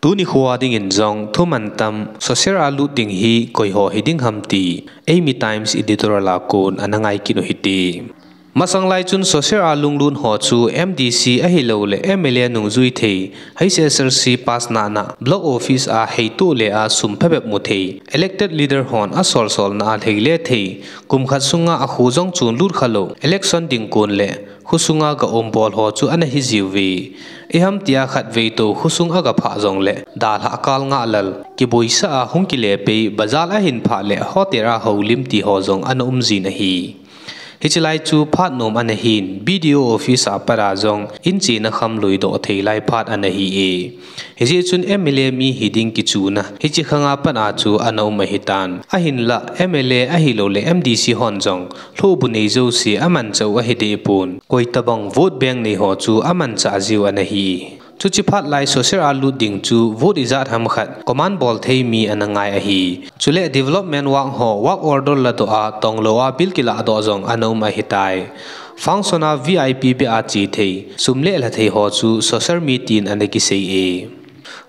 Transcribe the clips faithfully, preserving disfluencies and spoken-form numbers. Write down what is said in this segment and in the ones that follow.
Tuni khoa dingin jong thuman tam social a lut ding hi koiho hiding ham ti Eimi Times editorial a kon ana ngai kit u hite. Masang lai chun social a lunglut ho chu M D C ahilouleh M L A nungjui thei, H S L C pass nana, block office a heitoh le a sum phabep mu thei, elected leader hon asolsolna a lheile thei, kum khat sunga akho jong chonlut khalou, election ding kon le khosunga ga um bol ho chu ana hijiuve. Iham tia khatvei tou khosung aga phah jongle, dalhah kal ngahlel, kiboisah a hung kile pei, bazar ahin phah le hotel a houlim ti ho jong ana umjin ahi. Hiche lai chu phat nom ana hin, B D O office a pat a jong in chena kham luidoh thei lai phat ana hi e. Hijeh chun M L A mi hiding kichuna hiche khanga pat a chu ana um ahitan. Ahinla M L A ahilouleh M D C hon jong lhohbu nei jouse amanchah u ahideh pon. Koitobang vote bank nei ho chu amanchah jiu ana hi. Chuche phat lai social a lut ding chu vote ijat ham khat command bol thei mi ana ngai ahi. Chule development work ho work order ladoh a tonglou a bill kilahdoh jong ana um ahitai. Function a V I P beh a che thei, sum le lha thei ho chu social mi tin ana kisei e.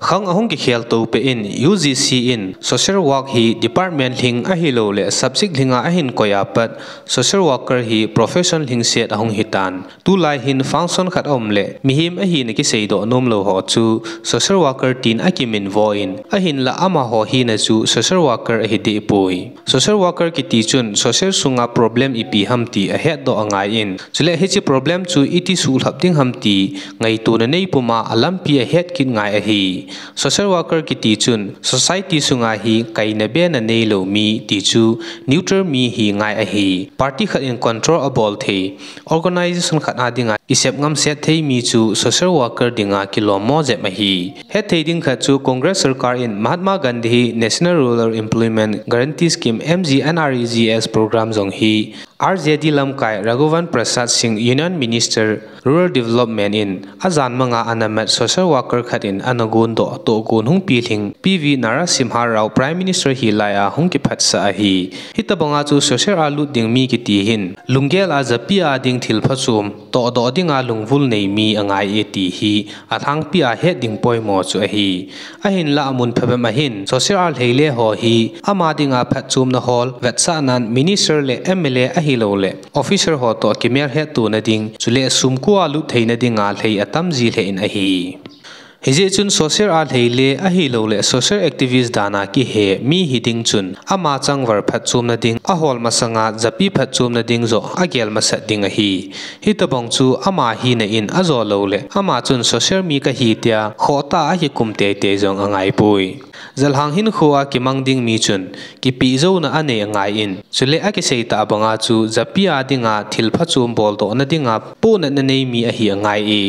Khang ahung kikhel toupeh in U G C in social work hi department lhing ahilouleh subject lhinga ahin koi a pat social worker hi profession lhingset ahung hitan. Tulai hin function khat aum le mihem ahina kiseidoh nomlou ho chu social worker tin akiminvo in, ahinla amaho hina chu social worker ahideh poi. Social worker kiti chun social sunga problem ipi ham ti ahetdoh angai in, chule hiche problem chu iti suhlhap ding ham ti ngaitona neipuma alampi ahet kit ngai ahi. Social worker kiti chun society sunga hi kaina bena neilou mi ti chu neutral mi hi ngai ahi. Party khat in control abol thei, organisation khat a dinga kisep ngamset thei mi chu social worker dinga kilommo jep ahi. Hetthei ding khat chu Congress sorkar in Mahatma Gandhi National Rural Employment Guarantee Scheme, M G N R E G S program jong hi R J D lamkai Raghuvan Prasad Singh, Union Minister Rural Development in ajan manga ana mat social worker khat in ana gondoh tohgon hung pilhing P V Narasimha Rao Prime Minister hilai a hung kiphatsah ahi. Hitobanga chu social a lut ding mi kiti hin lunggel a japi a ding thil phachom tohdoh dinga lungvul nei mi angai e ti hi alhangpi a het ding poimo chu ahi. Ahinla amun phabep ahin social a lheile ho hi ama dinga phatchomna hol vetsahnan minister le M L A ahilouleh officer ho toh kimelhettona ding, chule sumko a lut theina dinga lhei atamji lheh in ahi. Hijeh chun social a lheile ahilouleh social activist dana kihe mi hiding chun ama changvar phatchomna ding, ahol masanga japi phatchomna ding joh agel masat ding ahi. Hitobang chu ama hina in ajo louleh ama chun social mi kahi tia khohtah a akikum teitei jong angaipoi. Jalhang hinkhoa kimang ding mi chun kipehjouna anei angai in, chule akisei tah banga chu japi a dinga thil phachom boldohna dinga pohnatna nei mi ahi angai e.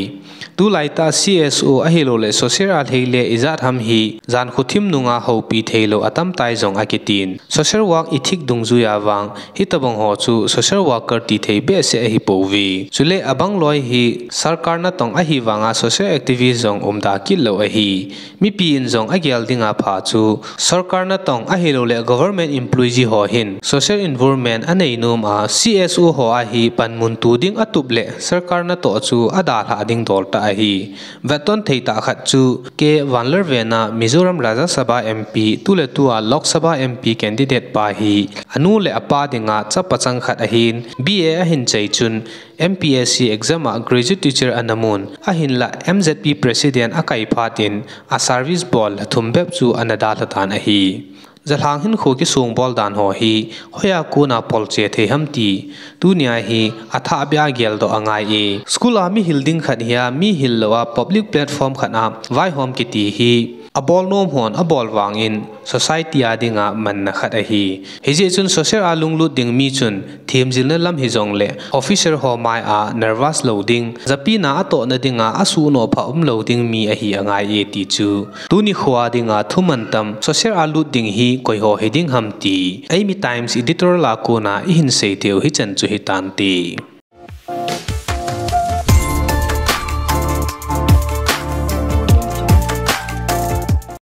Tulaitah C S O ahilouleh social a lheile ijat ham hi jankho thim nunga houpi theilou atamtai jong akitin. Social work ithik dungjuia vang hitobang ho chu social worker tithei behseh ahipouve. Chule abangloi hi sorkar natong ahivanga social activist jong umda kitlou ahi. Mipi in jong agel dinga pha chu sorkar natong ahilouleh government employee ho hin social involvement anei nom a, C S O ho a hi panmun tu ding atup leh sorkar natoh chu adalhah ding doltah ahi. Vetton theitah khat chu K Vanlalvena, Mizoram Rajya Sabha M P, tuletua Lok Sabha M P candidate pa hi anu le apa dinga chapa chang khat ahin, B A ahin chai chun M P S C exam a graduate teacher ana mun, ahinla M Z P president akai phat in aservice bol lha thum bep chu ana dalha tan ahi. Jalhang hinkho kisongbol dan ho hi hoiya kona polche thei ham ti tunia hi athahbeh a geldoh angai e. School a mihil ding khat hia mihil lou a public platform khat a vaihom kiti hi abolnom hon abol vangin society a dinga manna khat ahi. Hijeh chun social a lunglut ding mi chun themjilna lam hijongleh officer ho mai a nervous lou ding, japina atohna dinga asuhnoh phah umlou ding mi ahi angai e ti chu tuni khoa dinga thuman tam social a lut ding hi koiho hiding ham ti Eimi Times editorial a kona ihin sei theiu hichan chu hitante.